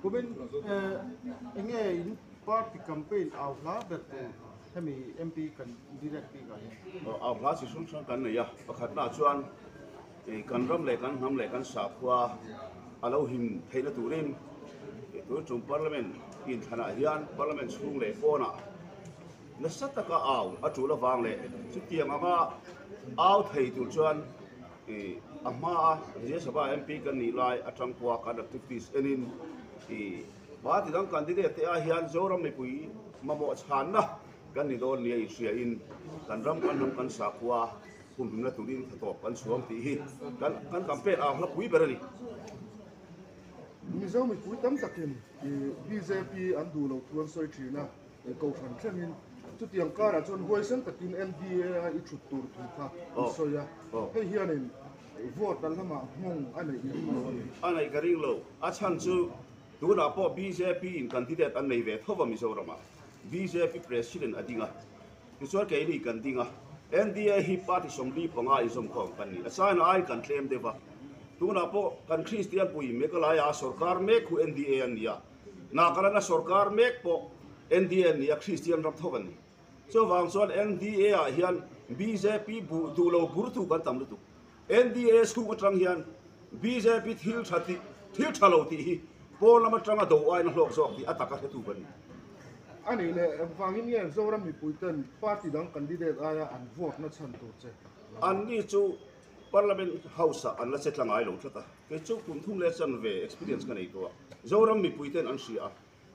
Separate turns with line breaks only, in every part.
Kumin enge in party campaign au hla ber tur hemi MP candidate bikah hian?
Au hla chi hrang hrang kan nei a, pakhatnaah chuan kan ram leh kan hnam leh kan sakhua a lo him theihna turin tun tum parliament inthlanah hian parliament chhung leh pawnah nasa taka au a tul avang leh chutiang anga au thei tur chuan Ih a hmaa Rajya Sabha MP kan nih lai atang pawha kan activities enin ih party dang candidate te ah hian Zoram mipui mamawh chhanna kan ni dawn nia inhria in kan ram kan hnam kan sakhua humhimna turin thatawp kan chhuang tih hi kan kan campaign ang hla pui ber a ni.
Mizo mipui tam takin ih bjp an duh loh thu an sawi thin a. Kohhran thlengin chutiang karah chuan huaisen takin NDA a i thut tur thu kha i sawi a, hei hianin vote a lamah nghawng a neih i ring lo a ni.
A neih ka ring lo. A chhan chu tunah pawh bjp in candidate an nei ve tho va Mizoramah. Bjp president a ding a, tichuan keini kan ding a. NDA hi party 45 inzawmkhawm kan ni. A china aiin kan tlem deuh va. Tunah pawh kan Kristian pui Meghalaya sorkar mek khu NDA an ni a. Nagaland-a sorkar mek pawh NDA an ni a, Kristian ram tho an ni. Chuvang chuan NDA-ah hian bjp buh duh lo burtu kan tam lutuk. NDA chhung atang hian bjp thil tha tih, thil tha lo tih hi pawn lam atanga do aiin a hlawk zawk tih a taka hretu kan ni.
A nih leh engvangin nge Zoram mipuiten party dang candidate aia an vote na chhan tur che?
Anni chu Parliament House-ah an la che tla ngai lo tlat a. Kei chu kum thum leh chan ve experience ka nei tawh a, Zoram mipui ten an hria a,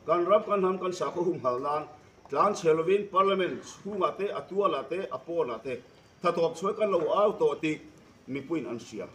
kan ram kan hnam kan sakhaw humhal nan tlan chhe lovin Parliament chhungah te a tualah te a pawnah te thatawp chhuai kan lo au tawh tih mipuiin an hria.